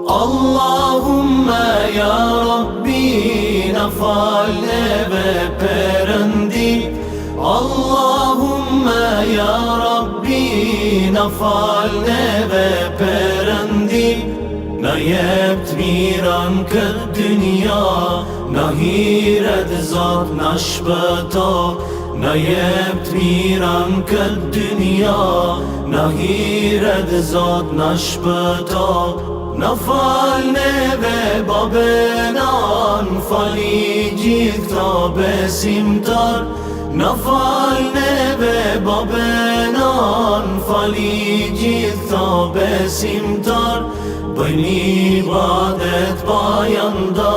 Allahumme ja Rabbi na fal neve perëndi Allahumme ja Rabbi na fal neve perëndi Na jep të mira n'këtë dynja N'ahiret Zot na shpëto Na jep të mira n'këtë dynja N'ahiret Zot na shpëto Na fal neve babë e nanë Fali gjithë këta besimtar Na fal neve babë e nanë Fali gjithë këta besimtar Bëjmë ibadet pa ja nda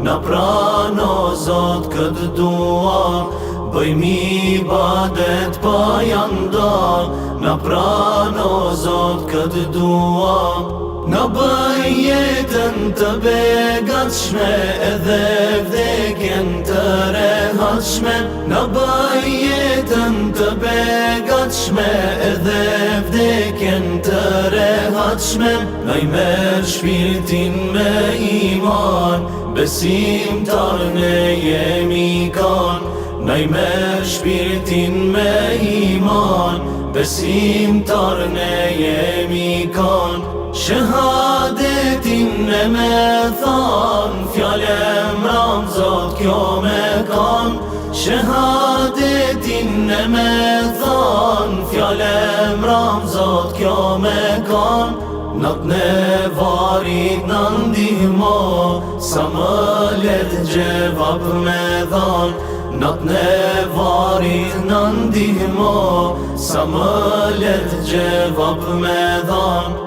Na prano Zot këtë dua Bëjmë ibadet pa ja nda Na prano Zot këtë dua Na bëj jetën të begatshme Edhe vdekjen të rehatshme Na bëj jetën të begatshme Edhe vdekjen të rehatshme Na i merr shpirtin me iman Besimtar ne jemi kan Na i merr shpirtin me iman Besimtar ne jemi kan Shehadetin ne me than Fjalë e mram Zot kjo me kan Shehadetin ne me than Fjalë e mram Zot kjo me kan Natën e varrit na ndihmo Sa më lehtë xhevap me dhan Natën e varrit na ndihmo Sa më lehtë xhevap me dhan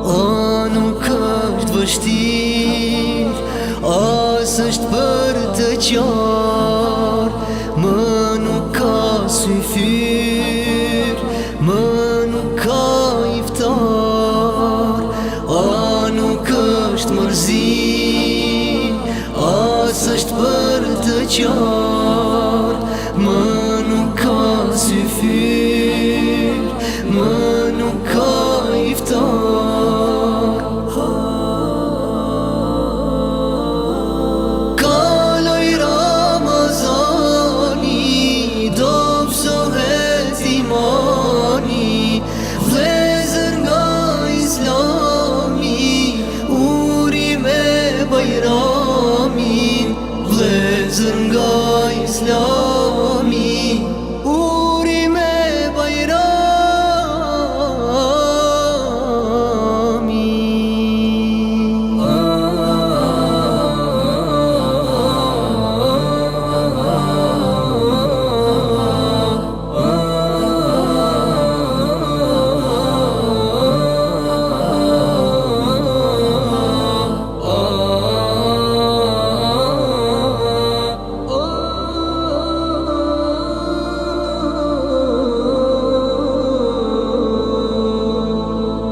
A nuk është vështirë, as është për të qarë, më nuk ka syfyr, më nuk ka iftar, a nuk është mërzi, as është për të qarë, më nuk ka syfyr, më nuk ka iftar. Kaloi Ramazani, dobësohet imani, vllezër nga Islami, urime Bajramin, vllezër nga Islami, urime Bajramin.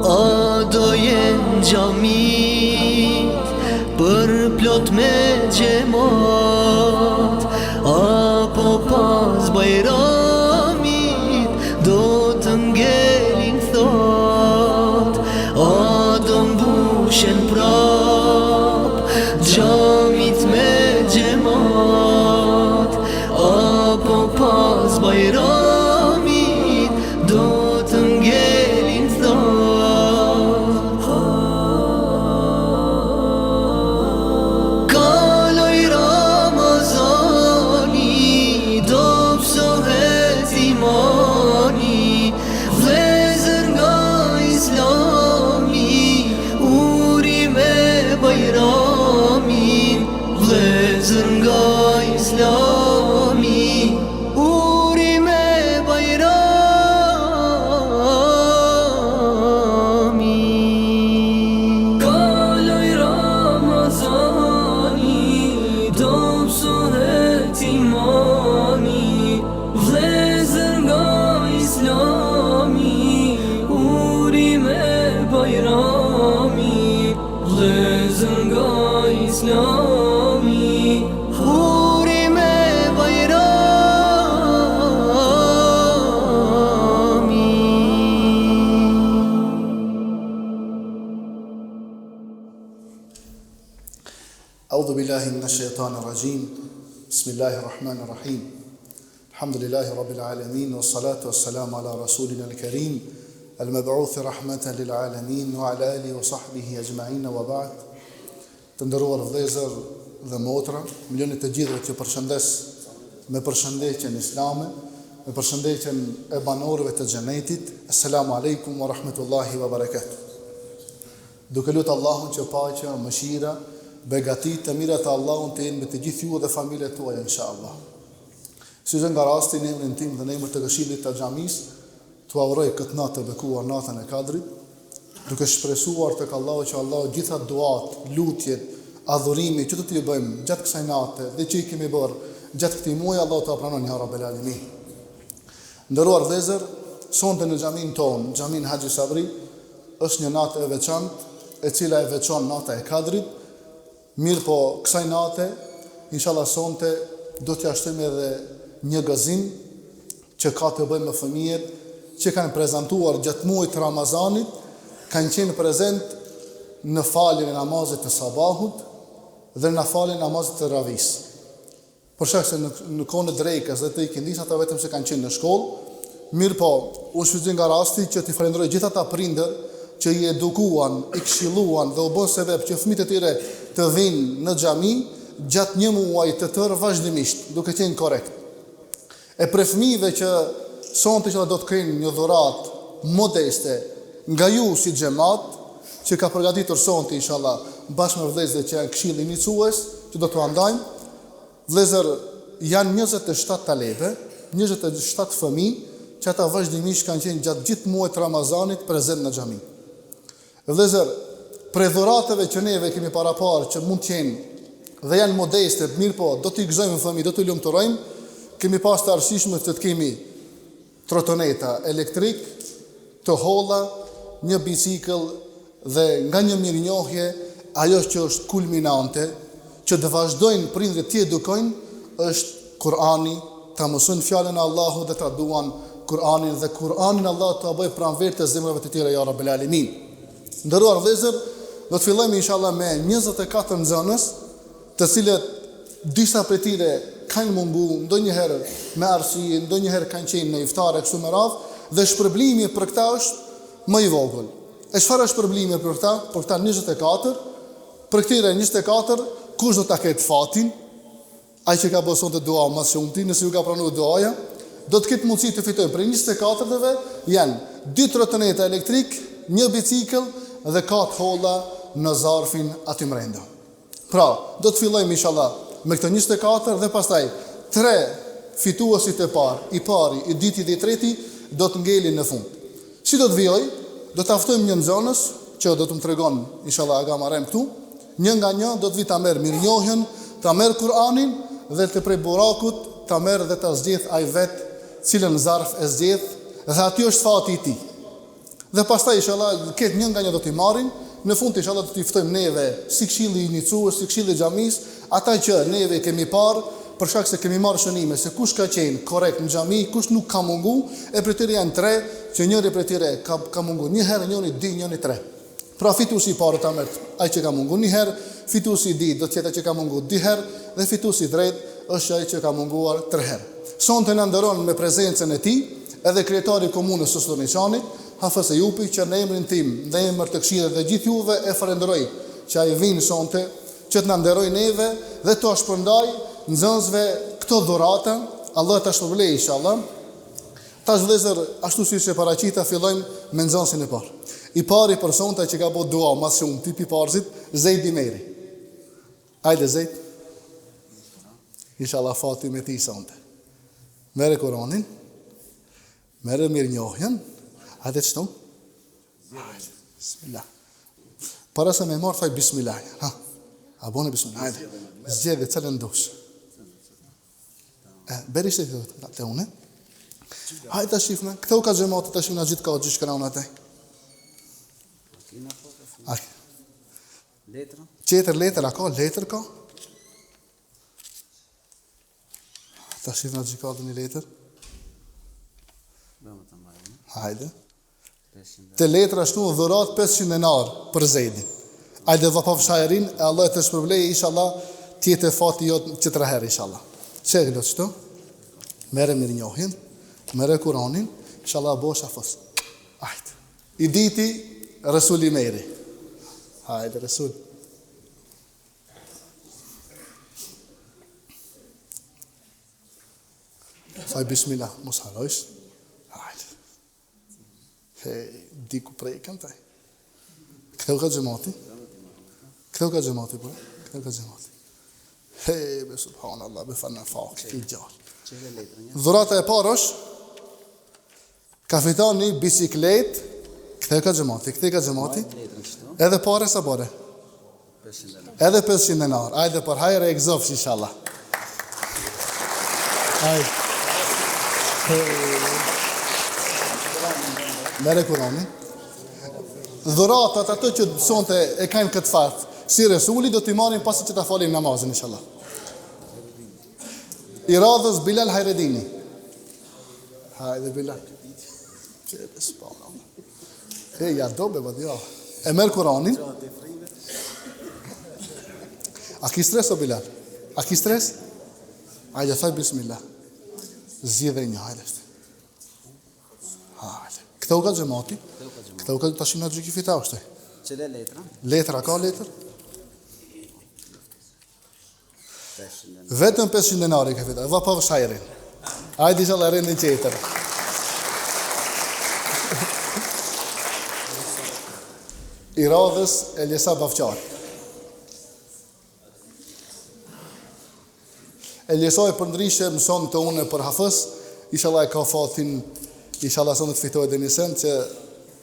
A do jenë xhamit për plot me xhemat Apo pas bajramit do të ngelin thot A do mbushen prap xhamit me xhemat Apo pas bajramit do të ngelin thot Kaloi Ramazani, dobësohet. أعوذ بالله من الشيطان الرجيم بسم الله الرحمن الرحيم الحمد لله رب العالمين والصلاة والسلام على رسولنا الكريم المبعوث رحمة للعالمين وعلى آله وصحبه أجمعين وبعد Të nderuar vëllezër dhe motra, më lejoni të gjithëve t'ju përshëndes me përshëndetjen islame, me përshëndetjen e banorëve të Xhenetit, Esselamu Alejkum wa Rahmetullahi wa Barakatuh. Duke lutë Allahun që paqja, mëshira, begatitë, të mirat e Allahut të jenë me të gjithë ju dhe familjet tuaja inshallah. Shfrytëzoj nga rasti në emrin tim dhe në emër të Këshillit të Xhamisë, T'ua uroj këtë natë të bekuar, natën e Kadrit, duke shpresuar tek Allahu që Allahu gjitha duat, lutjet, adhurimet që do t'i bëjmë gjatë kësaj nate dhe që i kemi bërë gjatë këtij muaji Allahu t'ua pranon ja Rabbel Alemin. Nderuar vëllezër, sonte në xhaminë tonë, xhaminë Haxhi Sabri, është një natë e veçantë, e cila e veçon nata e Kadrit, Mirëpo, kësaj nate, inshallah sonte do t'ia shtojmë edhe një gëzim që ka të bëjë me fëmijët që kanë prezantuar gjatë muajit të Ramazanit, kanë qenë prezent në faljen e namazit të sabahut dhe në faljen e namazit të teravisë. Për shkak se në, në kohën e drekës dhe të ikindisë ata vetëm se kanë qenë në shkollë, mirëpo, u shfrytëzoj nga rasti që t'i falënderoj gjithë ata prindër që i edukuan, i këshilluan dhe u bënë sebep që fëmijët e tyre të vijnë në xhami gjatë një muaji të tërë vazhdimisht, duke qenë korrekt. E prej fëmijëve që sonte inshallah do të kenë një dhuratë modeste nga ju si xhemat që ka përgatitur sonte inshallah bashkë me vëllezërit që janë këshilli iniciues që do t'ua ndajmë. Vëllezër, janë 27 talebe, 27 fëmijë që ata vazhdimisht kanë qenë gjatë gjithë muajit të Ramazanit prezent në xhami. Vëllezër, prej dhuratave që neve kemi paraparë që mund të jenë dhe janë modeste, mirëpo, do t'i gëzojmë fëmijët, do t'i lumturojmë, kemi pas të arsyeshme të të kemi trotoneta elektrik, të holla, një bicikël dhe nga një mirënjohje, ajo që është kulminante, që të vazhdojnë prindërit t'i edukojnë, është Kur'ani, ta mësojnë fjalën e Allahut dhe ta duan Kur'anin dhe Kur'anin Allahu ta bëjë pranverë të zemrave të tyre ja Rabbel Alemin. Nderuar vëllezër, do të fillojmë inshallah me 24 nxënës, të cilët disa prej tyre kanë mungu ndonjëherë me arsye, ndonjëherë kanë qenë në iftar e kështu me radhë, dhe shpërblimi për këta është më i vogël. E çfarë është shpërblimi për këta? Për këta 24, për këtyre 24, kush do ta ketë fatin? Ai që ka bërë sonte dua më së shumti, nëse ju ka pranuar duaja, do të ketë mundësi të fitojë prej 24-ve janë dy trotineta elektrik, një bicikël dhe ka të holla në zarfin aty mrenda. Pra, do të fillojmë inshallah me këto 24 dhe pastaj tre fituesit e parë, i pari, i dyti dhe i treti do të ngelin në fund. Si do të vijoj? Do ta ftojmë një nxënës që do të më tregon inshallah Aga Marem këtu, Një nga një do të vijë ta merr mirënjohjen, ta merr Kur'anin dhe të prej Burakut ta merr dhe ta zgjedh ai vet cilën zarf e zgjedh dhe aty është fati i tij. Dhe pastaj inshallah këtë një nga një do t'i marrin, në fund inshallah do t'i ftojmë neve si këshilli iniciues, si këshilli i xhamisë, ata që neve i kemi parë për shkak se kemi marrë shënime se kush ka qenë korrekt në xhami, kush nuk ka mungu, e prej tyre janë tre, që njëri prej tyre ka ka mungu një herë, njëri dy, njëri tre. Pra fituesi i parë do ta merr ai që ka mungu një herë, fituesi i dytë do të jetë ai që ka mungu dy herë dhe fituesi i tretë është ai që ka munguar tre herë. Sonte na nderon me prezencën e tij edhe kryetari i komunës së Sllovniçanit, Hafëz Ejupi, që në emrin tim, në emër të këshillit dhe gjithë juve e falënderoj që ai vjen sonte që të na nderojë neve dhe t'ua shpërndajë nxënësve këto dhurata, Allahu ta shpërblejë inshallah. Tash vëllezër, ashtu siç e paraqita, fillojmë me nxënësin e parë. I pari për sonte që ka bo dua ma s'shumti pi farzit, Zejd Imeri. Ajde Zejd. Inshallah fati me ti sonte. Merre Kuranin. Merre mirënjohjen. Hajde qëtu. Hajde. Bismillah. Para se me marrë, thaj bismillah. Ha. A bone bismillah. Hajde. Zgjedhje cilën dush. E, beri shtë të të une. Hajde ta shifme, këto ka xhemati, ta shifme gjithë ka gjithë shkra unë atë. Letra? Qetër letër, a ka? Letër ka? Ta shifme gjithë ka dhe një letër. Hajde. Te letra shkruan dhuratë 500 denar për Zejdin. Ajde vapafsh hajrin e Allah të shpërblejë inshallah. t'jetë fati jot qetra herë, inshallah. Qe këto qëto? Merre mirënjohjen, merre Kuranin, inshallah bohesh hafëz. Ajt. I dyti, Resul Imeri. Hajde, Resul. Thaj bismillah, mos harrojsh. Hajde. He, diku prekën taj. Ktheu ka xhemati. Ktheu ka xhemati, po. Ktheu ka xhemati. He, be subhanallah, be fanë fak, ki gjallë. Dhurata e parë është, ka fitu një biciklet, ktheu ka xhemati, ktheu ka xhemati, edhe pare sa pare? Edhe 500 denar. Ajde për hajër e gëzofsh, inshallah. Ajde. Merre Kuranin. Dhuratat ato që sonte e kanë këtë fat, si Resuli do t'i marrin pasi që ta falim namazin, inshallah. I radhës Bilal Hajredini. Hajde Bilal. Që e subhanallah. E, ja do be, ja. E merr Kuranin. A ki stres o Bilal? A ki stres? Hajde, thaj bismillah. Zgjidhe një, hajde. Hajde. Ktheu ka xhemati. Ktheu ka tash na gjyki fita është. Çele letra? Letra ka letër? Vetëm 500 denari ka fitu. Va pafsh hajrin. Hajde inshallah rendin tjetër. I radhës Elisa Bafqar. Elisa e përndryshe mëson te unë për hafës, inshallah e ka fatin, inshallah sonte të fitojë dhe një send që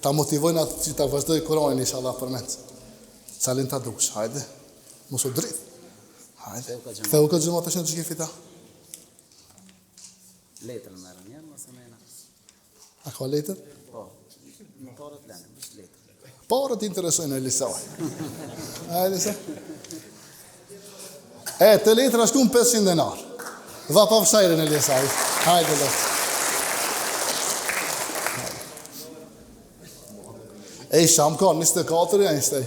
ta motivojnë atë që ta vazhdojë Kuranin, inshallah përmend. Cilin ta dush, hajde. Mos u dridh. Hajde. Ktheu ka xhemat tash në çka fita. Letrën merr një, mos e mena. A ka letër? Po. Në paret lënë, veç letër. Paret interesojnë Elisa. A Elisa? E, te letra shkun 500 denar. Dha pa fshajrin Elisa. Hajde, lehtë. E sham ka 24 ja ishte.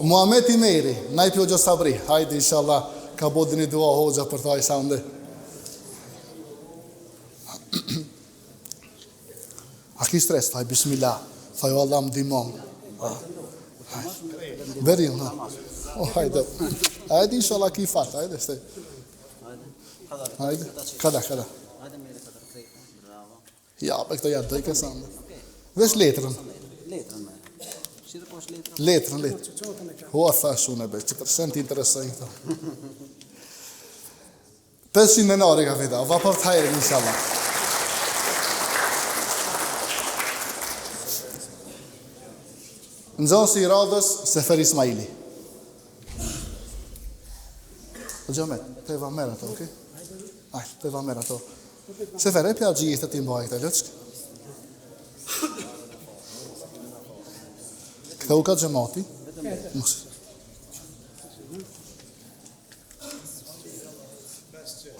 Muhamet Imeri, najpi hoxha Sabri. Hajde inshallah ka bo një dua hoxha për ta i sande. A ki stres, thaj bismillah, thaj o Allah më ndihmon. Beri, ha. O, hajde. Hajde, inshallah, ki fat, hajde, stej. Hajde, kada, kada. Ja, për këto ja dojke sande. Veç letrën. Letrën me. Si të posh letrën? Letrën, letrën. Hua thash unë e be, që për sen të interesojnë këto. 500 denari ka fita, va paftë hajrin, inshallah. Nxënësi i radhës, Sefer Ismaili. O Gjomet, të e va merë ato, okej? Aj, të e va merë ato. Sefer, e pja gjithë të ti mbaj këta lëçkë. Ktheu ka xhemati. Mos.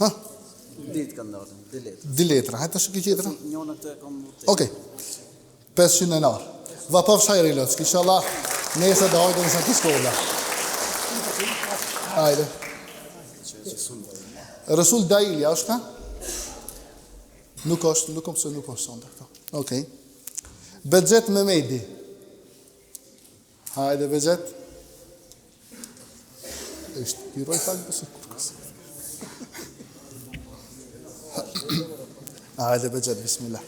Ha? Ditë kanë ndodhur, dy letra. Dy letra, hajde tash kjo tjetra. Njëna këtë e kam vërtet. Okej. 500 denar. Va pafsh hajrin loçk, inshallah. Nesër do hajde në të shkolla. Hajde. Resul Daili, është ka? Nuk është, nuk kom se nuk është sonte këto. Okej. Bexhet Mehmedi. Hajde Bexhet. Është i roj pak besë kurkës. Hajde Bexhet, bismillah.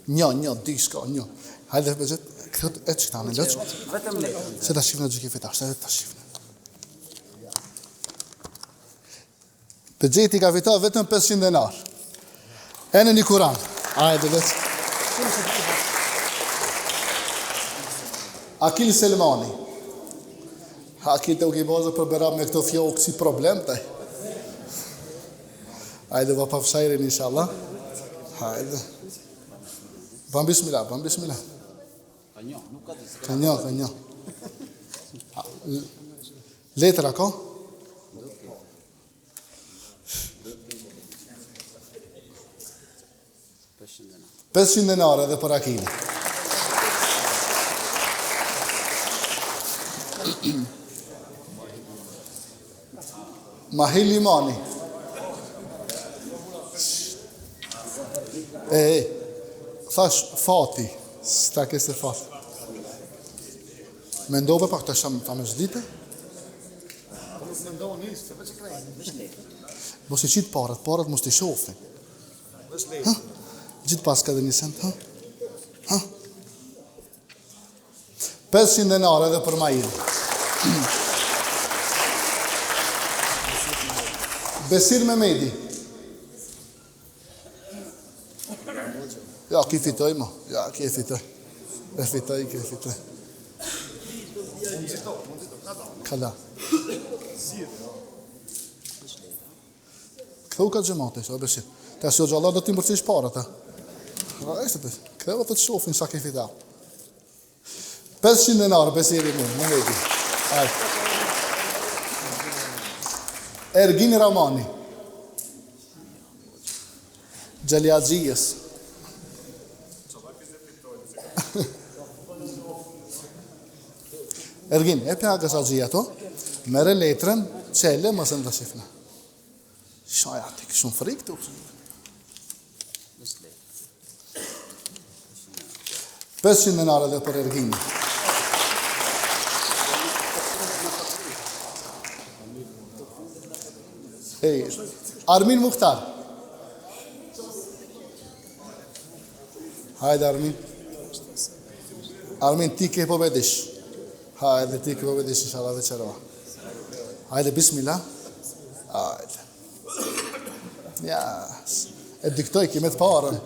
Një, një, dy, s'ka, një. Hajde Bexhet, këtë e që ta në lëqë. Vetëm letrën. Se ta shifnë gjyki fitash, se ta shifnë. Bexheti ka fita vetëm 500 denar. Ene një Kuran. Ajde, veç. Akil Selmani. Akil të u ki bazë për berab me këto fjokë si problem të. Ajde, va pafsh hajrin, inshallah. Hajde. Ban bismillah, ban bismillah. Ka një, nuk ka di. Ka një, ka një. Letra ka? 500 denarë edhe për Akilin. Mahil Limani. E, e, thash fati, s'ta kese fati. Mendove pak të shamë, ta me zdite? Po nuk mendon nisë, se veç e krejnë. Mos i qitë paret, paret mos t'i shofin. Ha? Gjithë pas ka dhe një sent, ha? Ha? 500 denarë edhe për Mail. Besir Mehmedi. Ja, ki fitoj mo. Ja, ki e fitoj. E fitoj, ki e fitoj. Kala. Ktheu ka xhemati, o Besir. Ta si o gjalla do t'i mbërcish paret, a? Ha, është të. Ktheu të shofin sa ke fitu. 500 denar Besiri mu, më veti. Hajde. Ergin Ramani. Gjali Axhijës. Ergin, e pja Axhija ato, merre letrën, çele, mos e në të shifna. Shaja, ti shumë frikë të 500 denarë edhe për Ergin. Ej, Armin Muhtar. Hajde Armin. Armin ti ke po bedish. Hajde ti ke po bedish inshallah veçerova. Hajde bismillah. Hajde. Ja. E diktoj ki me të parën.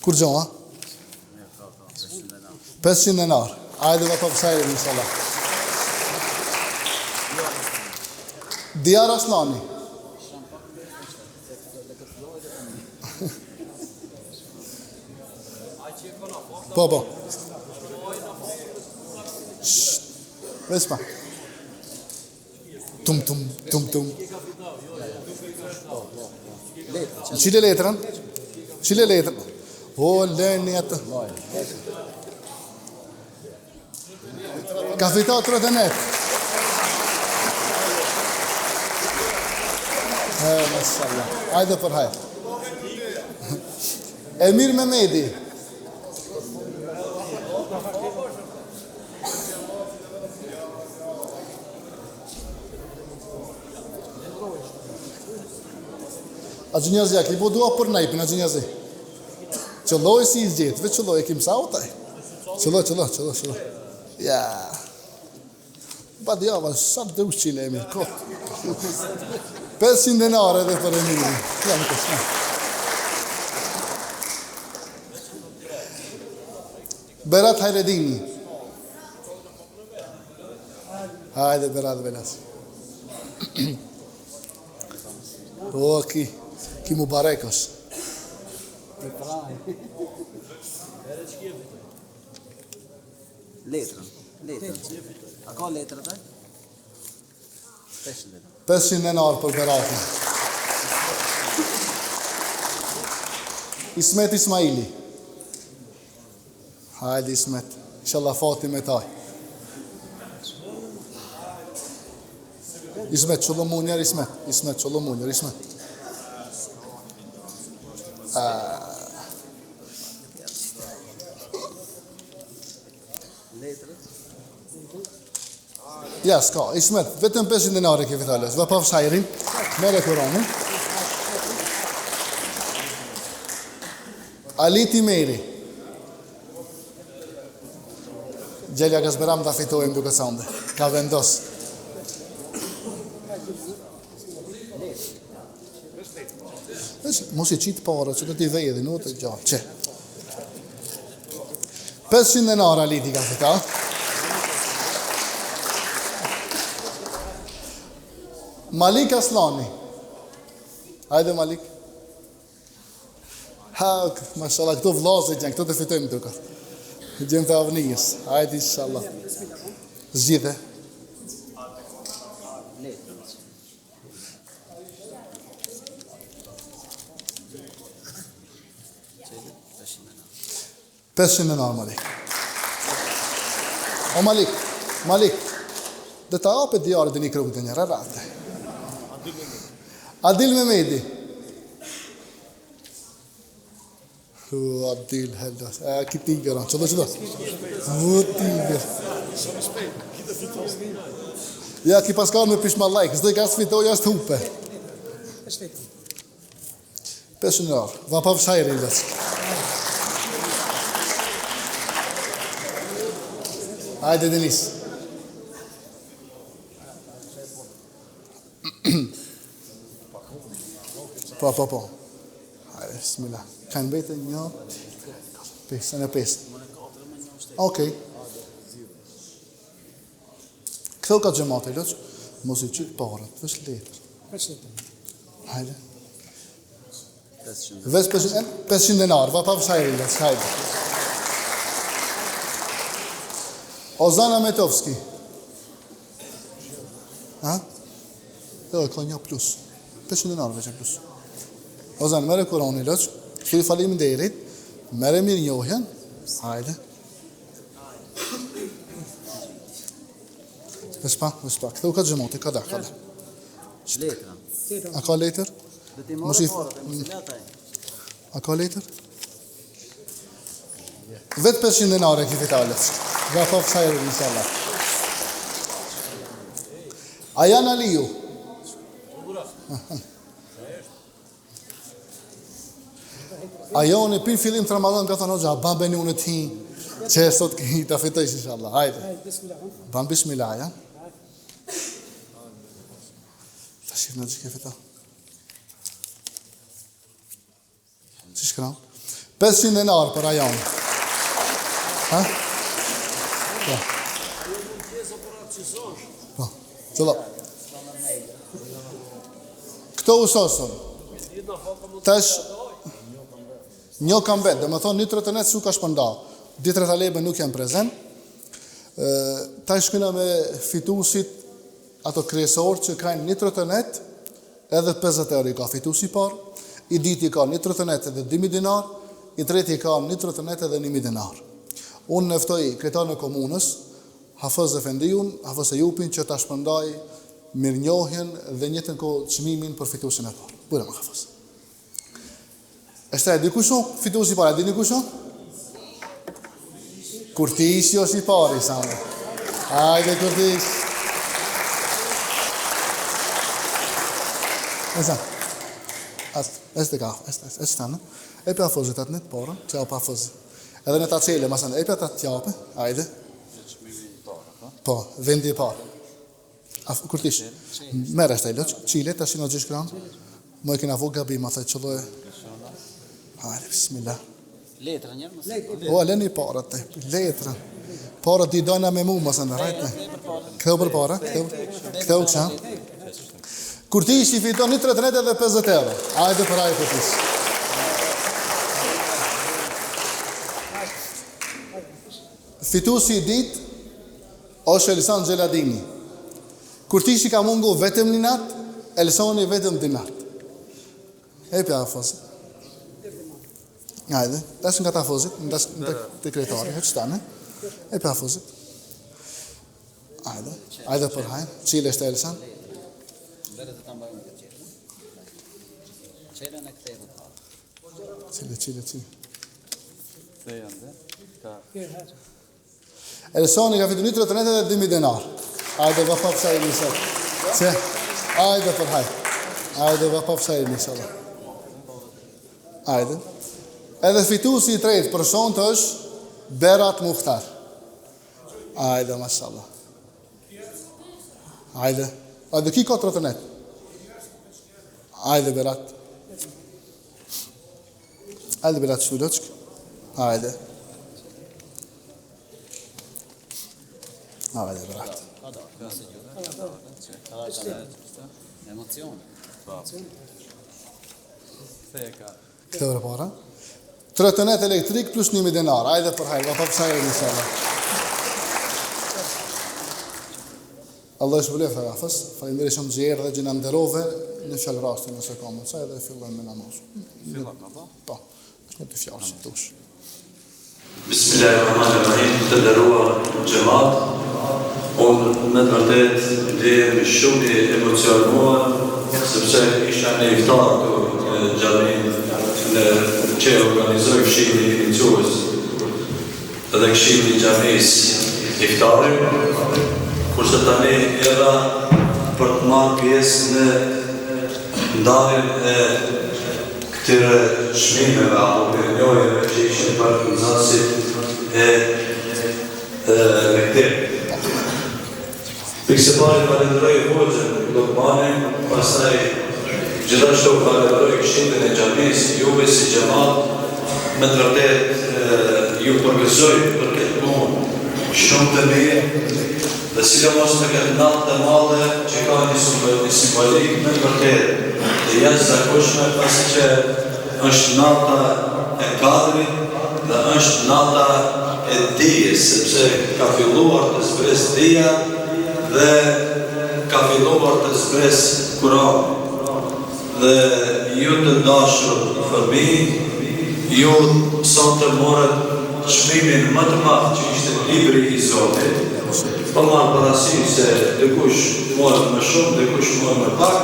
Kur gjo, ha? 500 denar. Hajde dhe po pësajri, inshallah. Dijar Aslani. Po, po. Veç pa. Tum, tum, tum, tum. Çile letrën? Çile letrën? O, lëni atë. Ka fita 39. E, mashallah. Ajde për hajr. Emir Mehmedi. A gjinjazi, a ki bo dua për nejpin, a gjinjazi? Qëlloj si i gjetë, veç qëlloj, e kim sa o taj. Qëlloj, qëlloj, qëlloj, qëlloj. Ja. Badjava, sa të ushqile Emir, kot. 500 denarë edhe për Emirin. Ja, nuk është. Berat Hajredini. Hajde, Berat, velas. O, ki, ki mubarek është. Letrën, letrën. A ka letrën atë? 500 denar. 500 denar për Beratin. Ismet Ismaili. Hajde Ismet. Inshallah fati me taj. Ismet, qëllo mu njerë Ismet. Ismet, qëllo mu njerë Ismet. Ja, s'ka, Ismet, vetëm 500 denarë ke fitu. Zva pa fshajrin, merre Kuranin. Ali Timeri. Gjelja Gazberam ta fitojmë duke sande. Ka vendos. Veç, mos i qitë pare, që do t'i vejë dhe nuk të gjatë. Që? 500 denar Aliti ka fita. Malik Aslani. Hajde Malik. Ha, mashallah, këto vllazët janë, këto të fitojmë duket. Gjem të avnijës. Hajde, inshallah. Zgjidhe. 500 denar Malik. O Malik, Malik, do ta hapë djari dhe një krugë dhe një rrate. Adil Mehmedi. Hu, Adil, hello. E, ki tigër, që do që do? Hu, tigër. Ja, ki paska me pishma like, s'do i ka s'fitoj, ashtë hupe. 500 euro. Va pa fshajri, lësë. Hajde, Denis. Po, po, po. Hajde, bismillah. Kanë mbete një, pesë, në pesë. Okej. Ktheu ka xhemati, loç, mos i qit paret, veç letër. Veç letër. Hajde. Veç 500, 500 denar, va pa fshajri, loç, hajde. Ozana Metovski. Ha? Jo, ka një plus. 500 denar veç e plus. Ozan, merre Kuranin, loç. Thuj faleminderit. Merre mirënjohjen. Hajde. Veç pak, veç pak. Ktheu ka xhemati, ka da, ka da. Letra. A ka letër? Do t'i marrë paret, mos i lë A ka letër? Vetë 500 denare ki fitalës. Nga thofë sajrë, inshallah. Ajan Aliu. Ajoni, prej fillim të Ramazan, ka thonë, hoxha, ban beni unë të hi, që e sot ki ta fitojsh, inshallah. Hajde. Ban bismillah, ja? Ta shif në që ke fita. Si shkran? 500 denar për Ajon. Ha? Po. Po. Qëllo. Këto u sosën. Tash, një kam vetë, dhe me thonë, një trotinet s'u ka shpërnda. Dy tre talebe nuk janë prezent. Tash shkojna me fitusit ato kryesor që kanë një trotinet edhe 50 euro i ka fitusi i parë, i dyti ka një trotinet edhe 2000 dinar, i treti ka një trotinet edhe 1000 dinar. Unë e ftoj kryetarin e komunës, Hafëz Efendiun, Hafëz Ejupin që ta shpërndaj mirënjohjen dhe njëjtën kohë çmimin për fituesin e parë. Bujrum Hafëz. Është e di kush është fituesi i parë, e dini kush është? Kurtishi është i pari, sa më. Hajde Kurtish. Esa. As, është ka, është, është, është tanë. E pa Hafëzit atë net porën, që pa Hafëz. Edhe në ta çele, masanë, e pa ta t'jape, hajde. Po, vendi i parë. A Kurtish, merre është ai loç, çile tash në gjysh kran. Më e kena vu gabim, atë qëlloj. Hajde, bismillah. Letra një, mos. O, leni paret, te, letra. Paret i dojna me mu, mos e ndërrajt ne. Ktheu për para, ktheu, ktheu kësha. Kurtishi fiton një trotinet edhe 50 euro. Hajde për hajde Kurtish. Fituesi i dytë është Elson Xheladini. Kurtishi ka mungu vetëm një natë, Elsoni vetëm dy natë. E pja Hafëzit. Hajde, dash nga ta Hafëzit, dash nga të kryetari, heq tane. E pja Hafëzit. Hajde, hajde për hajde, çile është Elson. Bere të ta mbaj unë këtë qelë. Qelën e kthej për. Çile, çile, çile. Kthej ande. Ka. Elsoni ka fitu një trotinet edhe 2000 denar. Hajde, va pa pësaj një sot. Se? Hajde për hajde. Hajde, va pa pësaj një sot. Hajde. Edhe fituesi i tretë për sonte është Berat Muhtar. Hajde, mashallah. Hajde. Hajde, ki ka trotinet? Hajde, Berat. Hajde, Berat, shuloçk. Hajde. Hajde, Berat. Emocione. Këtë për para. Trotinet elektrik plus 1000 denar. Hajde për hajde, pa pësaj e inshallah. Allah të shpërbleftë, Hafëz. Faleminderit shumë që erdhe që na nderove një fjalë rasti nëse ka mundësi edhe fillojmë me namaz. Fillojmë, apo? Po. Është një dy fjalë si thosh. Bismillahirrahmanirrahim, të nderuar xhemat, unë me të vërtetë ndihem shumë i emocionuar sepse isha në iftar këtu në xhaminë në që e organizoi Këshilli Iniciues dhe Këshilli i Xhamisë iftarin, kurse tani erdha për të marrë pjesë në ndarjen e këtyre çmimeve apo mirënjohjeve që ishin për nxënësit e mektebit. Pikësëpari falënderoj hoxhën Llukmanin, pastaj gjithashtu falënderoj Këshillin e Xhamisë, juve si xhemat, me të vërtetë ju përgëzoj për këtë punë shumë të mirë dhe sidomos në këtë natë të madhe që ka një simbolikë me të vërtetë të jashtëzakonshme pasi që është nata e Kadrit dhe është nata e dijes sepse ka filluar të zbresë dija dhe ka filluar të zbresë Kurani dhe ju të dashur fëmijë ju sonte morët çmimin më të madh që ishte libri i Zotit pa marrë parasysh se dikush morët më shumë dikush morë më pak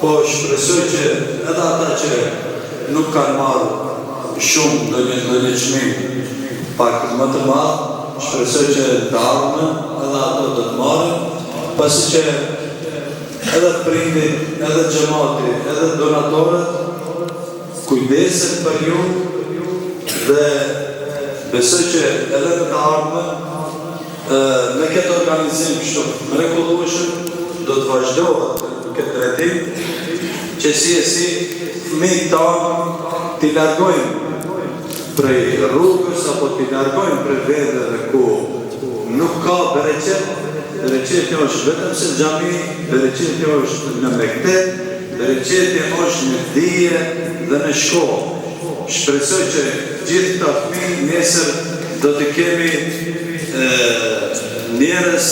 po shpresoj që edhe ata që nuk kanë marrë shumë ndonjë ndonjë çmim pak më të madh, shpresoj që në të ardhmen edhe ato do të marrin, pasi që edhe prindi, edhe xhemati, edhe donatorët kujdesen për ju dhe besoj që edhe në të ardhmen me këtë organizim kështu të mrekullueshëm do të vazhdohet në këtë drejtim që si e si fëmijët tanë t'i largojmë prej rrugës apo t'i largojmë prej vendeve ku nuk ka bereqet, bereqeti është vetëm se në xhami, bereqeti është në mekteb, bereqeti është në dije dhe në shkollë. Shpresoj që gjithë këta fëmijë nesër do të kemi njerëz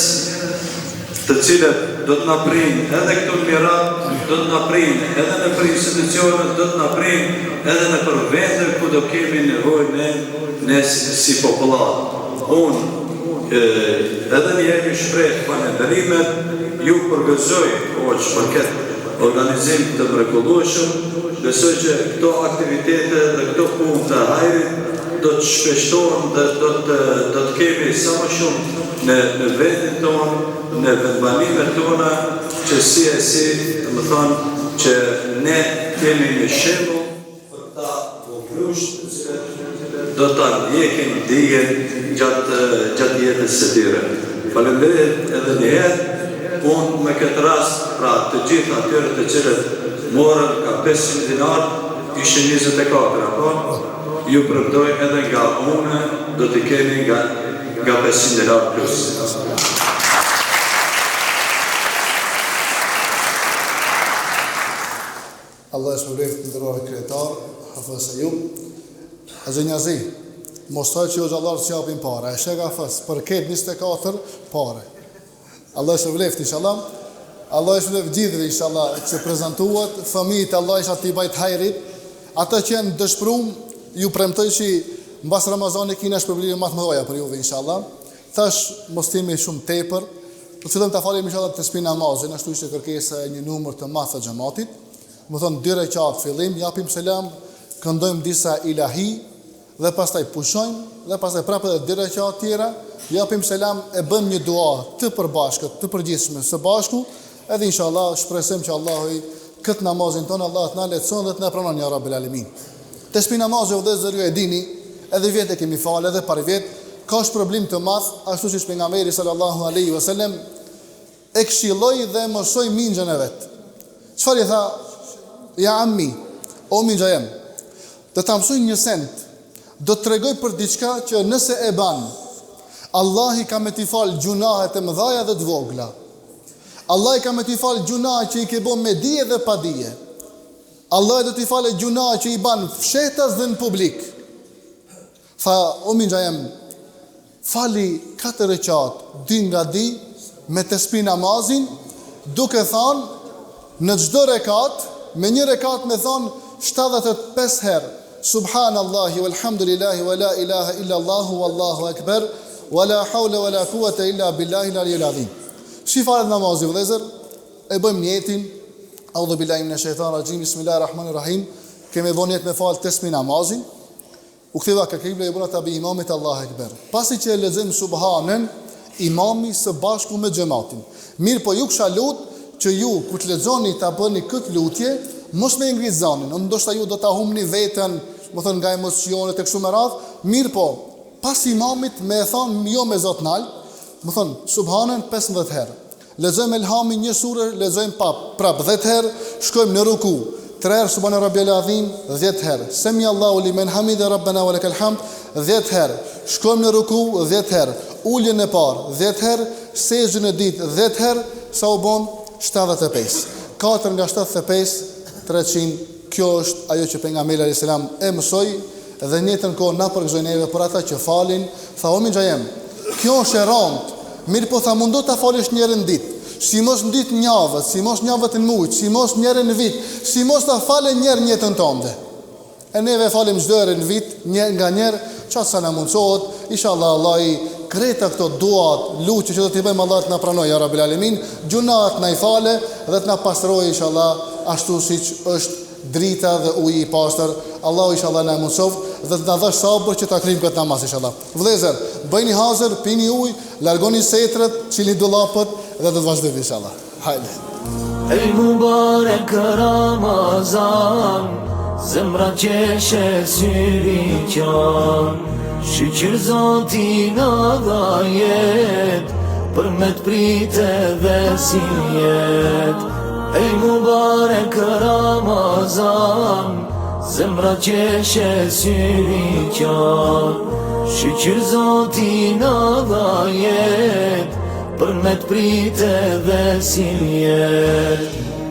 të cilët do të na prijnë edhe këtu në Mirat, do të na prijnë edhe nëpër institucione, do të na prijnë edhe nëpër vende ku do kemi nevojë ne ne si popullatë. Unë edhe një herë ju shpreh falënderimet, ju përgëzoj hoxhë për këtë organizim të mrekullueshëm, besoj që këto aktivitete dhe këto punë të hajrit do të shpeshtohen dhe do të do të kemi sa më shumë në në vendin tonë, në vendbanimet tona, që si e si, domethënë që ne kemi një shembull për këta vogëlush të cilët do ta ndjekin dijen gjatë gjatë jetës së tyre. Faleminderit edhe një herë. Unë me këtë rast, pra të gjithë atyre të cilët morën nga 500 dinar, ishin 24, apo? Ju premtoj edhe nga unë do t'i keni nga nga 500 dinar plus. Allah ju shpërbleftë të nderuar kryetar, Hafëz Ejup. Haxhi Njazi, mos thoj që hoxhallarët s'japin pare, e sheh Hafëz, për këtë 24 pare. Allah ju shpërbleftë, inshallah. Allah ju shpërbleftë gjithëve, inshallah, që prezantuat, fëmijët Allah inshallah t'i bajt hajrit. Ata që janë dëshprum, ju premtoj që mbas Ramazanit kina shpërblime më të mëdha për juve, inshallah. Tash mos t'jemi shumë tepër, do të fillojmë ta falim inshallah tespi namazin, ashtu ishte kërkesa e një numër të madh të xhamatit. Domethonë dy rekat fillim, japim selam, këndojmë disa ilahi dhe pastaj pushojmë dhe pastaj prapë edhe dy rekat tjera, japim selam e bëjmë një dua të përbashkët, të përgjithshme së bashku, edhe inshallah shpresojmë që Allahu këtë namazin tonë Allah të na lehtëson dhe të na pranon ja Rabbel Alemin. Tespi namazi o vëllezër ju e dini, edhe vjet e kemi falë edhe parvjet, ka shpërblim të madh, ashtu siç pejgamberi sallallahu alaihi wasallam e këshilloi dhe e mësoi minxhën e vet. Çfarë i tha? Ja ammi, o minxha jem, do ta mësoj një send, do të tregoj për diçka që nëse e ban, Allahi ka me t'i fal gjunahet e mëdhaja dhe të vogla. Allahi ka me t'i fal gjunahet që i ke bo me dije dhe pa dije. Allahi do t'i falë gjunahet që i ban fshehtas dhe në publik. Tha, o minxha jem, fali katër reqat, dy nga dy, me tespi namazin, duke thanë, në çdo rekat, me një rekat me thanë 75 herë. Subhanallahi walhamdulillahi wa la ilaha illa Allahu wallahu akbar wa la hawla wa la quwwata illa billahi al-aliyyil azim. Si falet namazi vëllezër? E bëjmë nijetin. Audhu billahi minash shaitanir rajim. Bismillahir rahmanir rahim. Kemi bo nijet me fal tesmi namazin. U ktheva ka kibla i bëna tabi imamit Allahu Ekber. Pasi që e lexojmë Subhanen, imami së bashku me xhematin. Mirëpo ju kisha lut që ju kur të lexoni ta bëni këtë lutje, mos me e ngrit zanin, ndoshta ju do ta humbni veten, me thënë nga emocionet e kështu me radhë, mirëpo pas imamit me e thanë jo me zë të nalt, me thënë Subhanen 15 herë. Lexojmë Elhamin një sure, lexojmë pap, prap 10 herë, shkojmë në ruku, 3 herë Subhane Rabbiyal Adhim, 10 herë. Semi Allahu limen hamide Rabbena wa lakal hamd, 10 herë. Shkojmë në ruku 10 herë. Uljen e parë 10 herë, sexhden e dytë 10 herë, sa u bon 75. 4 nga 75 300. Kjo është ajo që pejgamberi alayhis salam e mësoi Dhe në njëjtën kohë na përgëzoi neve për ata që falin, tha o mixha jem, kjo është e rëndë, mirëpo tha mundohu ta falësh një herë në ditë, si mos në ditë në javë, si mos në javët në muaj, si mos një herë në vit, si mos ta falë një herë në jetën tënde. E neve falim çdo herë në vit, një nga një herë, qaq sa na mundsohet, inshallah Allahu krejta këto duat, lutje që do t'i bëjmë Allah të na pranojë ya Rabbil Alamin, gjynahet na i fale dhe të na pastrojë inshallah ashtu siç është drita dhe uji i pastër, Allahu inshallah na e mundësoftë dhe të na dhashtë sabër që ta kryjmë këtë namaz inshallah. Vëllezër, bëjni hazër, pini ujë, largoni setret, çilni dollapët dhe do të vazhdojmë inshallah. Hajde. Ej mubarek Ramazan Zemra qesh e syri qan Shyqyr Zoti na dha jetë Për me të prit edhe sivjet Ej mubarek Ramazan Zemra qesh e syri qan Shyqyr Zoti na dha jetë Për me të prit edhe sivjet.